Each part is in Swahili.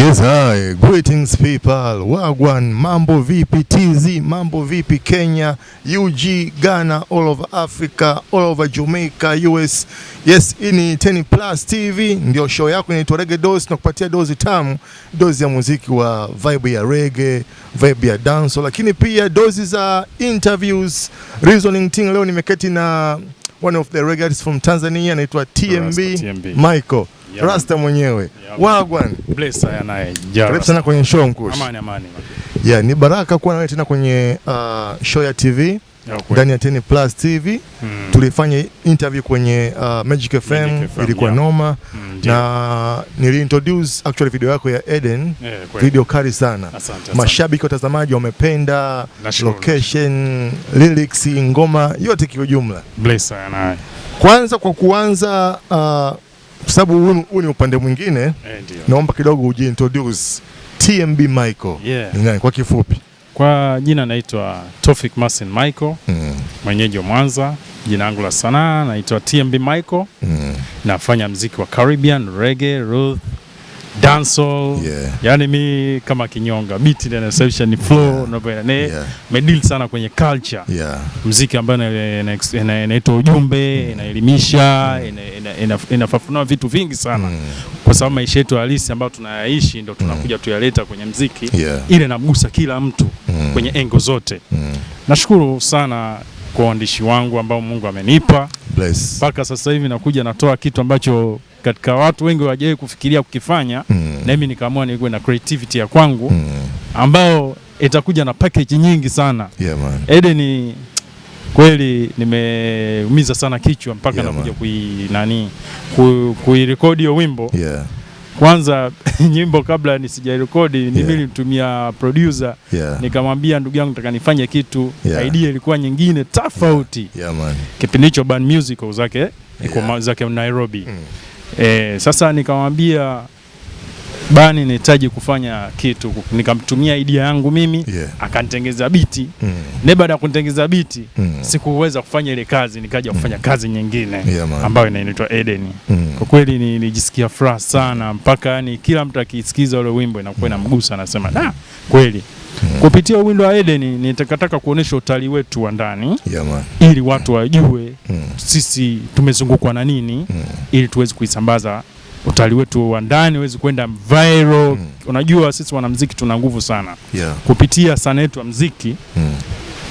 Yes, hi. Greetings people. Wagwan, mambo vipi TZ, mambo vipi Kenya, UG, Ghana, all over Africa, all over Jamaica, US. Yes, hii ni 10 Plus TV, ndio show yako inaitwa Reggae Dose, tunakupatia dozi tamu, dozi ya muziki wa vibe ya reggae, vibe ya dancehall, lakini pia dozi za interviews, reasoning thing. Leo nimeketi na one of the reggae artists from Tanzania, anaitwa TMB, Rasta TMB. Michael. Yeah, man. Rasta mwenyewe. Yeah, man. Wagwan. Bless haya naye. Jara. Karibu sana kwenye show, Mkushi. Amani, amani. Yeah, ni baraka kuwa nawe tena kwenye show ya TV Ya kweli. ndani ya 10 Plus TV. Tulifanya interview kwenye Magic FM, Magic FM, ilikuwa noma Ndio. Na niliintroduce actually video yako ya Eden, Kweli. video kali sana. Asante, asante. Mashabiki, watazamaji wamependa Nashukuru. location, lyrics, ngoma yote kiujumla. Bless haya naye. Kwanza kwa kuanza, kwa sababu huu ni upande mwingine, Ndio. naomba kidogo ujiintroduce, TMB Michael ni nani kwa kifupi? Kwa jina naitwa Tofik Marcin Michael, mwenyeji wa Mwanza. Jina langu la sanaa naitwa TMB Michael. Nafanya mziki wa Caribbean, reggae, roots, dancehall. Yaani mi kama kinyonga, beat ile inasababisha ni flow, unavyoelewa. Ne medeal sana kwenye culture. Mziki ambayo inaitwa ujumbe, inaelimisha, inafafanua vitu vingi sana. Kwa sababu maisha yetu halisi ambayo tunayaishi ndo tunakuja tuyaleta kwenye mziki. Ile inamgusa kila mtu kwenye engo zote. Nashukuru sana kwa waandishi wangu ambao Mungu amenipa. Bless. Mpaka sasa hivi nakuja natoa kitu ambacho katika watu wengi hawajawahi kufikiria kukifanya. Na mimi nikaamua nikuwe na creativity ya kwangu ambao itakuja na package nyingi sana. Yeah, man. Eden kweli nimeumiza sana kichwa mpaka nakuja man. kui nani kuirekodi hiyo wimbo. Kwanza nyimbo kabla nisijairekodi mimi nilimtumia producer, nikamwambia, "Ndugu yangu, nataka nifanye kitu." Idea ilikuwa nyingine tofauti. Yeah, man. Kipindi hicho Band Music zake iko zake Nairobi. Sasa nikamwambia bani nahitaji kufanya kitu, nikamtumia idea yangu mimi, akanitengeza beat. Ne baada ya kunitengeza beat sikuweza kufanya ile kazi, nikaja kufanya kazi nyingine Yeah, man. ambayo inaitwa Eden. Kwa kweli nilijisikia furaha sana mpaka yani kila mtu akisikiza ule wimbo inakuwa inamgusa, anasema da, kweli. Kupitia wimbo wa Eden nitakataka kuonesha utalii wetu wa ndani Yeah, man. ili watu wajue sisi tumezungukwa na nini, ili tuweze kuisambaza utalii wetu wa ndani uweze kwenda viral. Unajua sisi wanamuziki tuna nguvu sana. Kupitia sanaa yetu ya muziki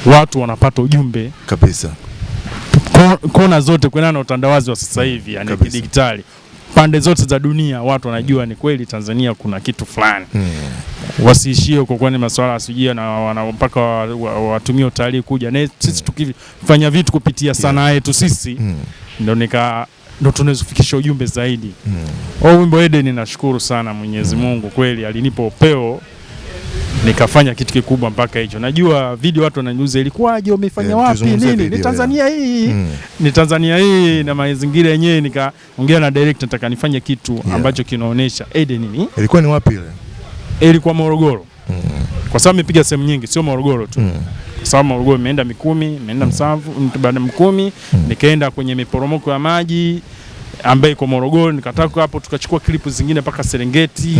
watu wanapata ujumbe Kabisa. Kona zote kuendana na utandawazi wa sasa hivi, yani kidigitali, pande zote za dunia watu wanajua ni kweli Tanzania kuna kitu fulani. Wasiishie huko, kwani masuala sijui na mpaka watumie utalii kuja na sisi tukifanya vitu kupitia sanaa yetu sisi ndo tunaweza kufikisha ujumbe zaidi. Wimbo Eden, nashukuru sana Mwenyezi Mungu, kweli alinipa upeo nikafanya kitu kikubwa mpaka hicho. Najua video watu wananiuliza ilikuwaje, umefanya Yeah, wapi, tuzungumzie nini? Ni video, Tanzania hii. Ni Tanzania hii na mazingira yenyewe, nikaongea na director, nataka nifanye kitu ambacho kinaonesha Eden ni Ilikuwa ni wapi ile? Ilikuwa Morogoro. Kwa sababu nimepiga sehemu nyingi, sio Morogoro tu. Kwa sababu Morogoro nimeenda Mikumi, nimeenda Msamvu, baada Mikumi, nikaenda kwenye miporomoko ya maji ambayo iko Morogoro, nikataka hapo tukachukua clip zingine mpaka Serengeti.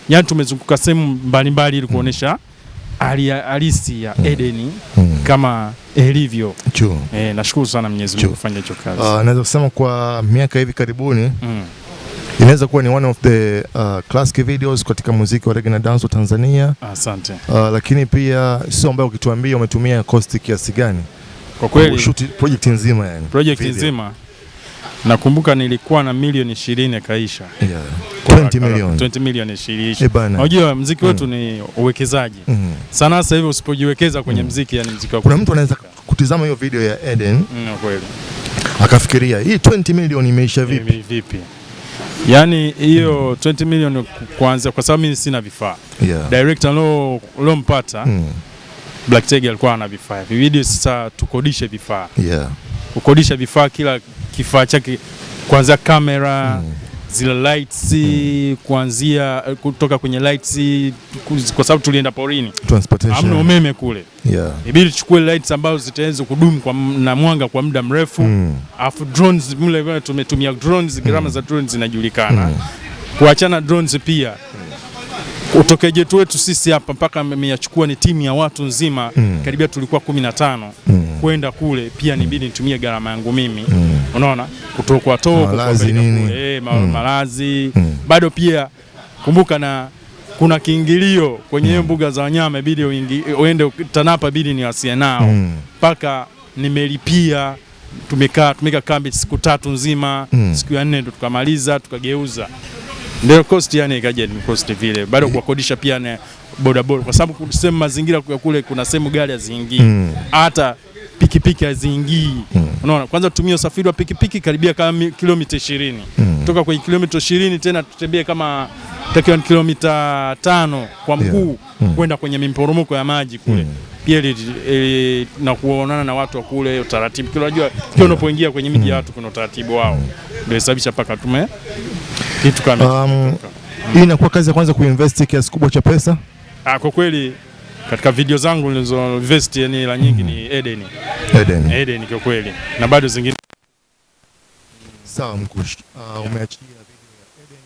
Yaani tumezunguka sehemu mbalimbali ili kuonesha hali halisi ya Eden kama ilivyo. True. Nashukuru sana Mwenyezi Mungu True. kufanya hicho kazi. Naweza kusema kwa miaka hivi karibuni inaweza kuwa ni one of the classic videos katika muziki wa reggae na dance wa Tanzania. Asante. Lakini pia sio ambayo ukituambia umetumia cost kiasi gani Kwa kweli kushoot project nzima yani. Project Video. nzima nakumbuka nilikuwa na milioni 20 kaisha. 20 million. 20 million ishirini. Eh, bana. Unajua muziki wetu ni uwekezaji. Sana sasa hivi usipojiwekeza kwenye muziki, yani muziki wako. Kuna mtu anaweza kutizama hiyo video ya Eden Kweli. akafikiria hii 20 million imeisha vipi? Vipi? Yaani hiyo 20 million kwanza kwa sababu mimi sina vifaa. Director lompata Black Tag alikuwa ana vifaa. Video sasa tukodishe vifaa. Kukodisha vifaa, kila kifaa chake kuanzia kamera, zile lights, kuanzia kutoka kwenye lights kwa sababu tulienda porini. Transportation. Hamna umeme kule. Ibidi tuchukue lights ambazo zitaweza kudumu na mwanga kwa muda mrefu. Alafu drones mle vile tumetumia drones, gharama za drones zinajulikana. Kuachana drones pia. Utokeje wetu sisi hapa mpaka mmeyachukua ni timu ya watu nzima, karibia tulikuwa 15 kwenda kule, pia nibidi nitumie gharama yangu mimi. Unaona, kutoka malazi nini? Malazi. Bado pia kumbuka na kuna kiingilio kwenye hiyo mbuga za wanyama, ibidi uende TANAPA, ibidi niwasie nao mpaka nimelipia. Tumekaa kambi siku 3 nzima, siku ya 4 ndo tukamaliza tukageuza. Ndio cost yani ikaja ni cost vile. Bado kuwakodisha pia na boda boda, kwa sababu sehemu mazingira kule kuna sehemu gari haziingii, hata pikipiki haziingii. Unaona, kwanza tutumie usafiri wa pikipiki karibia kama kilomita 20. Kutoka kwenye kilomita 20 tena tutembee kama takriban kilomita 5 kwa mguu kwenda kwenye miporomoko ya maji kule. Pia na kuonana na watu wa kule utaratibu. Kila unajua kila unapoingia kwenye miji ya watu kuna utaratibu wao. Ndio hesabisha paka tume kitu kama hii inakuwa kazi ya kwanza kuinvest kiasi kubwa cha pesa? Kwa kweli katika video zangu nilizo invest yani la nyingi ni Eden. Eden kwa kweli. Na bado zingine. Sawa Mkushi. Umeachia video ya Eden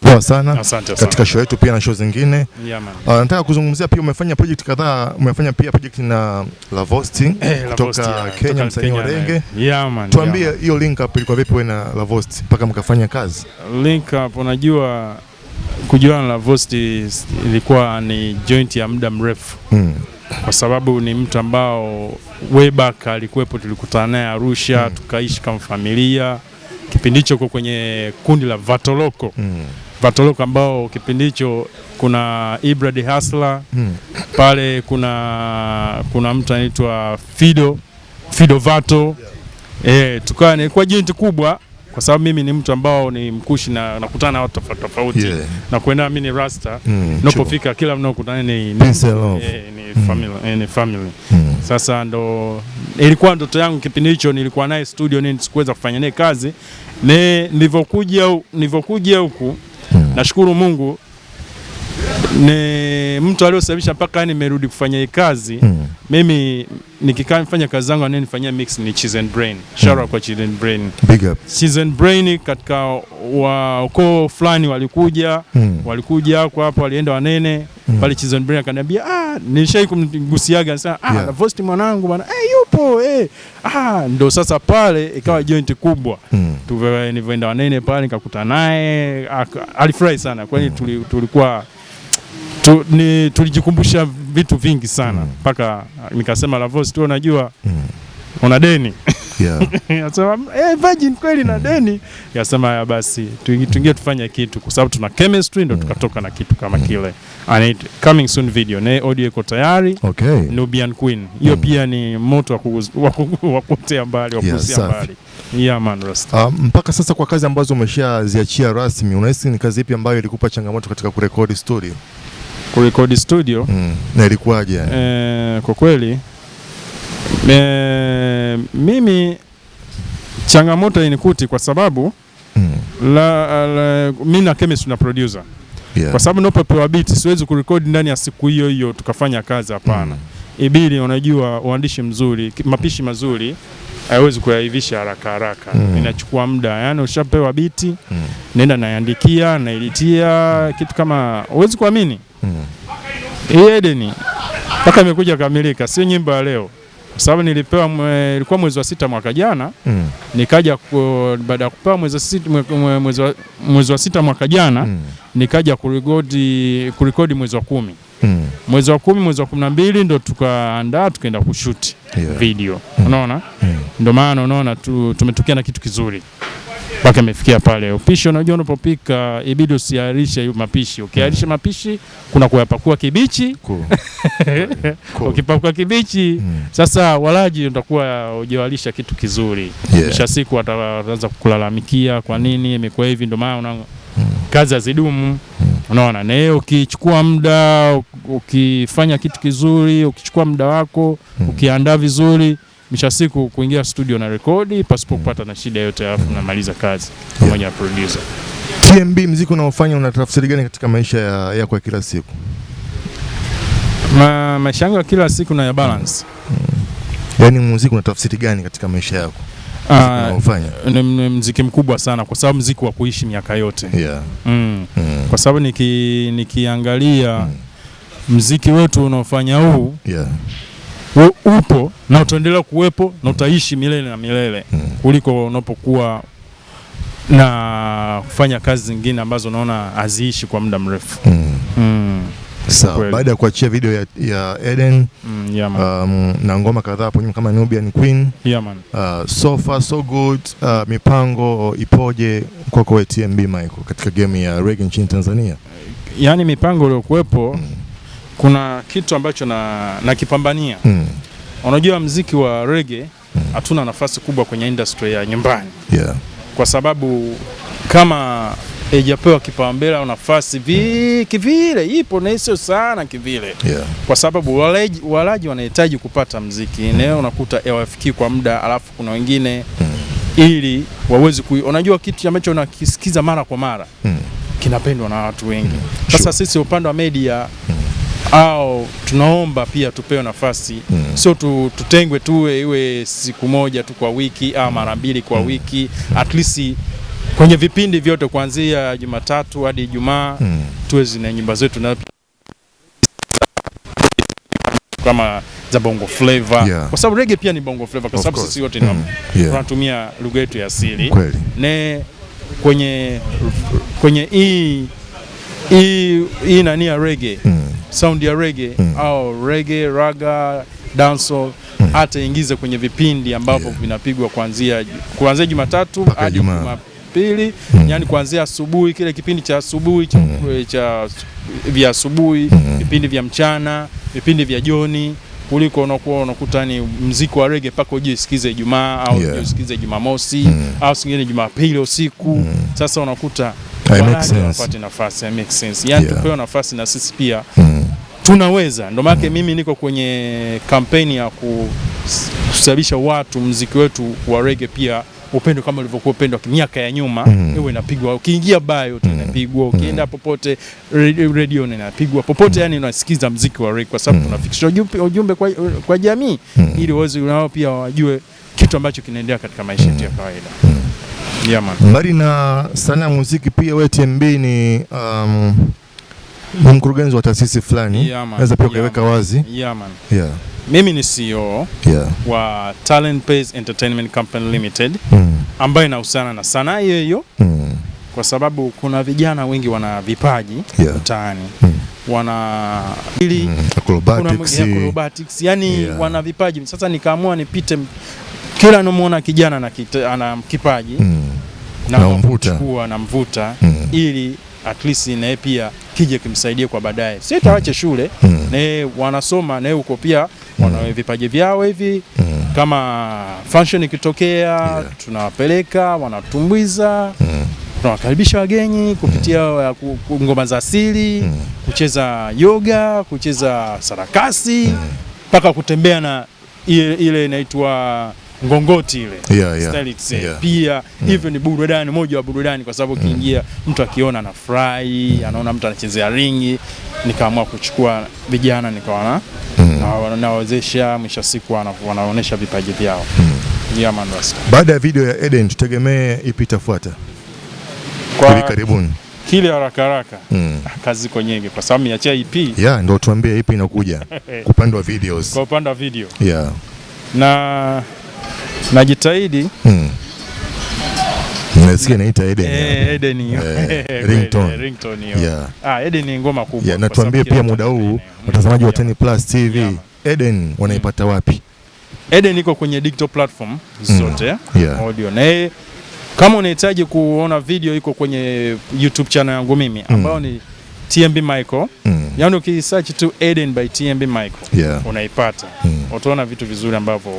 inafanya poa sana. Asante katika show yetu pia na show zingine. Yeah, man. Nataka kuzungumzia pia umefanya project kadhaa, umefanya pia project na Lavosti kutoka Kenya, msanii wa reggae. Yeah, man. Tuambie hiyo link up ilikuwa vipi wewe na Lavosti mpaka mkafanya kazi? Link up, unajua kujuana na Lavosti ilikuwa ni joint ya muda mrefu. Kwa sababu ni mtu ambao way back alikuwepo, tulikutana naye Arusha, tukaishi kama familia. Kipindi hicho kwa kwenye kundi la Vatoloko. Vatoloko ambao kipindi hicho kuna Ibra the Hustler, pale kuna mtu anaitwa Fido Vato. Tukawa ni kwa joint kubwa, kwa sababu mimi ni mtu ambao ni mkushi na nakutana na watu tofauti. Na kwenda mimi ni Rasta. Ninapofika kila mnaokutana ni family, ni family. Sasa ndo ilikuwa ndoto yangu kipindi hicho, nilikuwa naye studio nini, sikuweza kufanya naye kazi. Ne nilivyokuja huku nashukuru Mungu ni mtu aliyosababisha mpaka nimerudi kufanya hii kazi. Mimi nikikaa nifanya kazi zangu, ananifanyia mix ni Cheese and Brain. Shout out kwa Cheese and Brain. Big up. Cheese and Brain katika wa ukoo fulani walikuja, walikuja kwa hapo, walienda wanene pale. Cheese and Brain akaniambia, nilishai kumgusiaga sana, Lavosti mwanangu bwana, yupo ndo sasa pale ikawa joint kubwa. Nilivyoenda wanene pale nikakutana naye, alifurahi sana kwani tulikuwa tulijikumbusha vitu vingi sana mpaka nikasema Lavosti tu unajua una deni. Akasema Virgin kweli na deni. Akasema basi tuingie tufanye kitu kwa sababu tuna chemistry, ndo tukatoka na kitu kama kile. And coming soon video na audio iko tayari. Okay. Nubian Queen. Hiyo pia ni moto wa kutea mbali, wa kusia mbali. Yeah man, Rasta. Mpaka sasa kwa kazi ambazo umeshaziachia rasmi, unahisi ni kazi ipi ambayo ilikupa changamoto katika kurekodi studio? Kurekodi studio? Na ilikuwaje yani? Kwa kweli mimi changamoto inikuti kwa sababu mimi na chemist na producer. Kwa sababu ninapopewa beat siwezi kurekodi ndani ya siku hiyo hiyo tukafanya kazi, hapana. Ibili unajua uandishi mzuri, mapishi mazuri haiwezi kuyaivisha haraka haraka. Inachukua muda. Yaani ushapewa beat, nenda naandikia, nailitia kitu kama huwezi kuamini. Hii Eden mpaka imekuja kamilika, sio nyimbo ya leo. Kwa sababu nilipewa ilikuwa mwezi wa 6 mwaka jana. Nikaja baada ya kupewa mwezi wa 6 mwaka jana, nikaja kurekodi mwezi wa 10. Mwezi wa 10, mwezi wa 12 ndo tukaandaa tukaenda kushoot video. Unaona? Ndio maana unaona tumetokea na kitu kizuri. Mpaka imefikia pale. Upishi unajua unapopika ibidi usiarishe mapishi. Ukiarisha mapishi kuna kuyapakua kibichi. Cool. Cool. Ukipakua kibichi sasa walaji utakuwa hujawalisha kitu kizuri. Kisha siku wataanza kukulalamikia kwa nini imekuwa hivi, ndio maana kazi hazidumu. Unaona, na hiyo ukichukua muda, ukifanya kitu kizuri, ukichukua muda wako, ukiandaa vizuri, mwisho siku kuingia studio na rekodi pasipo kupata na shida yote, alafu namaliza kazi pamoja na producer. TMB, muziki unaofanya una tafsiri gani katika maisha yako ya kila siku? Maisha yangu ya kila siku na ya balance. Yaani muziki una tafsiri gani katika maisha yako? Ni mziki mkubwa sana kwa sababu mziki wa kuishi miaka yote. Kwa sababu nikiangalia mziki wetu unaofanya huu upo na utaendelea kuwepo na utaishi milele na milele kuliko unapokuwa na kufanya kazi zingine ambazo unaona haziishi kwa muda mrefu. Sawa. Baada ya kuachia video ya Eden na ngoma kadhaa hapo nyuma kama Nubian Queen. So far so good. Mipango ipoje kwako wewe TMB Michael katika game ya reggae nchini Tanzania? Yaani mipango iliyokuwepo, kuna kitu ambacho nakipambania. Unajua mziki wa reggae hatuna nafasi kubwa kwenye industry ya nyumbani. Kwa sababu kama haijapewa kipaumbele au nafasi kivile ipo na sio sana kivile. Kwa sababu walaji wanahitaji kupata mziki. Leo unakuta hawafikii kwa muda, alafu kuna wengine ili waweze unajua kitu ambacho unakisikiza mara kwa mara kinapendwa na watu wengi. Sasa sisi upande wa media au tunaomba pia tupewe nafasi, sio tutengwe tu iwe siku moja tu kwa wiki au mara mbili kwa wiki, at least kwenye vipindi vyote kuanzia Jumatatu hadi Ijumaa tuwe zina nyimbo zetu na kama za Bongo Flava. Kwa sababu reggae pia ni Bongo Flava, kwa sababu sisi wote tunatumia lugha yetu ya asili. Ne kwenye hii nani ya reggae, sound ya reggae au reggae, raga, dancehall, hata ingize kwenye vipindi ambavyo vinapigwa kuanzia Jumatatu hadi Jumapili, yani kuanzia asubuhi, kile kipindi cha asubuhi cha vya asubuhi, vipindi vya mchana, vipindi vya jioni, kuliko unakuwa unakuta ni muziki wa reggae paka uje usikize Ijumaa au usikize Jumamosi au singine Jumapili usiku. Sasa unakuta wapate nafasi. It makes sense. Yani tupewe nafasi na sisi pia tunaweza. Ndio maana mimi niko kwenye kampeni ya kusababisha watu muziki wetu wa reggae pia upendo kama ulivyokuwa upendo miaka ya nyuma, iwe inapigwa. Ukiingia bio tu inapigwa, ukienda popote radio inapigwa, popote yani unasikiza muziki wa reggae, kwa sababu tunafikisha ujumbe kwa jamii ili waweze nao pia wajue kitu ambacho kinaendelea katika maisha yetu ya kawaida. Yeah, man. Mbali na sanaa muziki pia wewe TMB ni mkurugenzi wa taasisi fulani. Naweza pia kuweka wazi. Yeah, man. Mimi ni CEO wa Talent Base Entertainment Company Limited, ambayo inahusiana na sanaa hiyo hiyo, kwa sababu kuna vijana wengi wana vipaji mtaani, wana acrobatics, yani wana vipaji. Sasa nikaamua nipite kila namuona kijana ana kipaji na mvuta ili at least naye pia kije kimsaidie kwa baadaye. Si taache shule, na wanasoma na huko pia wana vipaji vyao hivi. Kama function ikitokea tunawapeleka, wanatumbuiza, tunawakaribisha wageni kupitia ngoma za asili, kucheza yoga, kucheza sarakasi, mpaka kutembea na ile inaitwa ngongoti ile. Style pia hivyo ni burudani, moja wa burudani, kwa sababu ukiingia mtu akiona anafurahi, anaona mtu anachezea ringi. Nikaamua kuchukua vijana nikaona nawawezesha, mwisho siku wanaonesha vipaji vyao. Yeah, man, baada ya video ya Eden tutegemee ipi itafuata? Kwa karibuni. Kile haraka haraka. Kazi ziko nyingi kwa sababu niachia EP. Ndio tuambie ipi inakuja upande wa videos. Kwa upande wa video. Na najitahidi. Nasikia inaita Eden. Eden hiyo. Ringtone hiyo. Eden ni ngoma kubwa. Na tuambie pia muda huu watazamaji wa 10 Plus TV, Eden wanaipata wapi? Eden iko kwenye digital platform zote, audio. Na kama unahitaji kuona video iko kwenye YouTube channel yangu mimi ambayo ni TMB Michael. Yaani ukisearch tu Eden by TMB Michael unaipata. Utaona vitu vizuri ambavyo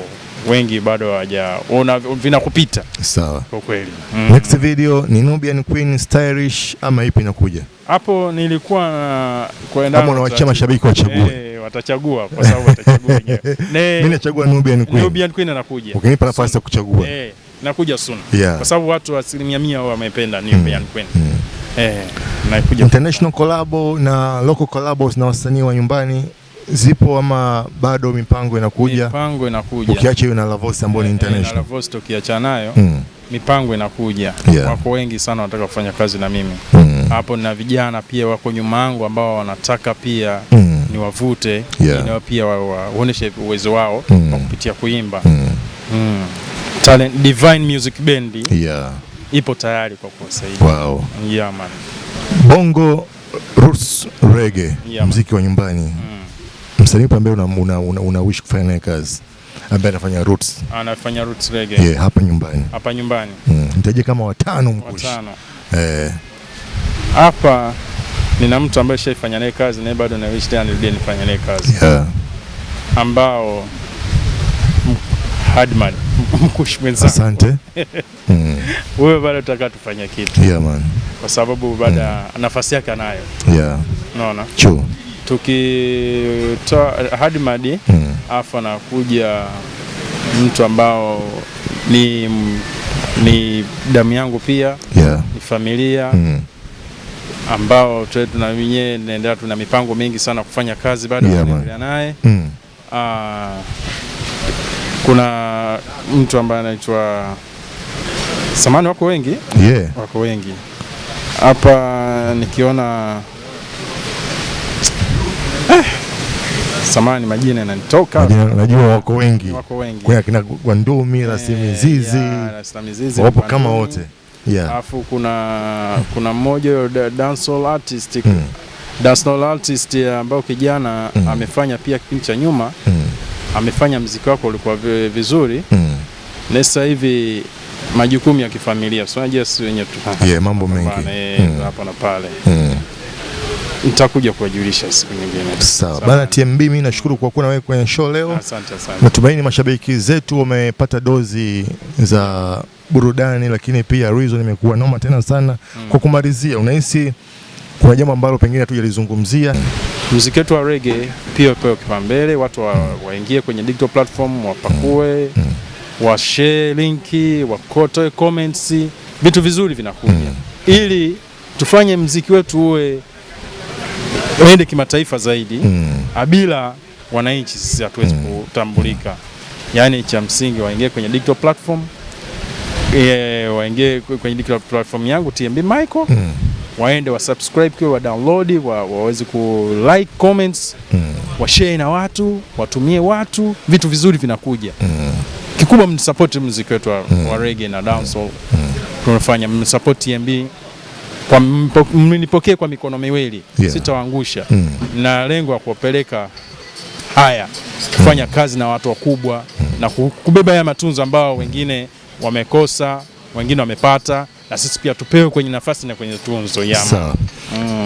wengi bado hawajaona, vinakupita. Sawa. Kwa kweli. Next video ni Nubian Queen stylish ama ipi inakuja? Hapo nilikuwa kwenda kama unawaachia mashabiki wachague. Watachagua kwa sababu watachagua wenyewe. Mimi nachagua Nubian Queen. Nubian Queen anakuja. Ukinipa nafasi ya kuchagua. Nakuja soon. Kwa sababu watu 100% wamependa Nubian Queen. Naikuja. International collab na local collabs na wasanii wa nyumbani Zipo ama bado mipango inakuja? Mipango inakuja. Ukiacha hiyo na Lavosi ambayo ni international. Na Lavosi tukiacha nayo, mipango inakuja. Wako wengi sana wanataka kufanya kazi na mimi. Hapo na vijana pia wako nyuma yangu ambao wanataka pia niwavute, ili pia waoneshe uwezo wao kwa kupitia kuimba. Talent Divine Music Band ipo tayari kwa kuwasaidia. Wow. Yeah, man. Bongo Roots Reggae, muziki wa nyumbani. Msanii ambaye una wish kufanya naye kazi, ambaye anafanya roots. Anafanya roots reggae. Yeah, hapa nyumbani. Hapa nyumbani. Nitaje kama watano mkushi. Watano. Hapa nina mtu ambaye shaifanya naye kazi na bado na wish tena nirudie nifanye naye kazi. Ambao Hardman mkushi mwenzangu. Asante. Wewe bado tutaka tufanye kitu. Yeah man. Kwa sababu baada nafasi yake anayo. Yeah. Unaona? True. Tukitoa Hardman afa anakuja mtu ambao ni damu yangu pia. Ni familia. Ambao tuna wenyewe tunaendelea, tuna mipango mingi sana kufanya kazi bado tunaendelea naye. Kuna mtu ambaye anaitwa Samani, wako wengi. Wako wengi. Hapa nikiona Samani majina yananitoka. Najua wako wengi. Wako wengi. Kuna kina Gwandumi, Rasimizizi. Rasimizizi wapo kama wote. Alafu kuna mmoja dancehall artist. Dancehall artist ambao kijana amefanya pia kipindi cha nyuma. Amefanya muziki wako ulikuwa vizuri. Na sasa hivi majukumu ya kifamilia. So unajua sisi wenyewe tu. Mambo mengi. Hapa na pale. Nitakuja kuwajulisha siku nyingine. Sawa. Bana TMB, mimi nashukuru kwa kuwa na wewe kwenye show leo. Asante sana. Natumaini mashabiki zetu wamepata dozi za burudani, lakini pia reason imekuwa noma tena sana. Kwa kumalizia, unahisi kuna jambo ambalo pengine hatujalizungumzia? Muziki wetu wa reggae pia upewe kipaumbele, watu waingie kwenye digital platform, wapakue, wa share linki, wakotoe comments, vitu vizuri vinakuja. Ili tufanye muziki wetu uwe uende kimataifa zaidi. Bila wananchi sisi hatuwezi kutambulika. Yaani cha msingi waingie kwenye digital platform. Waingie kwenye digital platform yangu TMB Michael. Waende wa subscribe kwa, wa download, waweze ku like comments, wa share na watu, watumie watu, vitu vizuri vinakuja. Kikubwa msupport muziki wetu wa reggae na dancehall. Tunafanya msupport TMB kwa mnipokee kwa mikono miwili, sitawaangusha. Na lengo la kuwapeleka haya kufanya kazi na watu wakubwa na kubeba haya matunzo ambao wengine wamekosa, wengine wamepata, na sisi pia tupewe kwenye nafasi na kwenye tunzo ya. Sawa.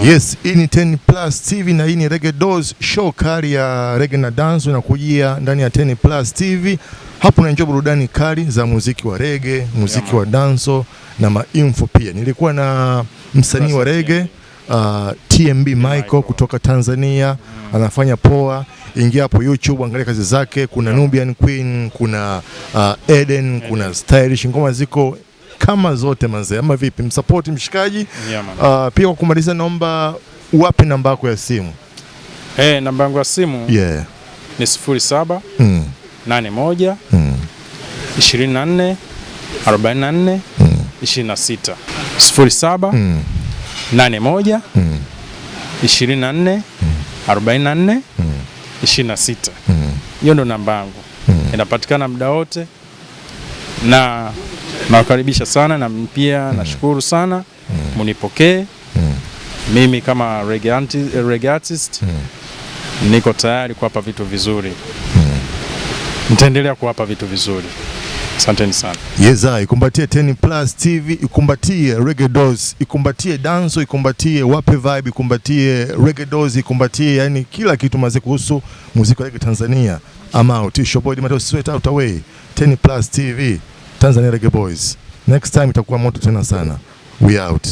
Yes, hii ni 10 Plus TV na hii ni Reggae Dose show kali ya reggae na dance inakujia ndani ya 10 Plus TV. Hapo unaenjoy burudani kali za muziki wa reggae, muziki wa dance na mainfo pia. Nilikuwa na msanii wa reggae TMB Michael kutoka Tanzania, anafanya poa. Ingia hapo YouTube angalia kazi zake, kuna Nubian Queen, kuna Eden, kuna Stylish, ngoma ziko kama zote manze. Ama vipi, msupport mshikaji. Pia kwa kumaliza naomba uwape namba yako ya simu. Namba yangu ya simu ni 07 81 24 44 26. 07 81 24 44 26. Hiyo ndo namba yangu. Inapatikana muda wote na nawakaribisha sana, na pia nashukuru sana mnipokee. Mimi kama reggae artist niko tayari kuwapa vitu vizuri. Nitaendelea kuwapa vitu vizuri. Asanteni sana. Yeza, ikumbatie 10 Plus TV, ikumbatie Reggae Dose, ikumbatie Danso, ikumbatie Wape Vibe, ikumbatie Reggae Dose, ikumbatie yani kila kitu maze kuhusu muziki wa reggae Tanzania. I'm out. It's your boy Mateo Sweat out away. 10 Plus TV, Tanzania Reggae Boys. Next time itakuwa moto tena sana. We out.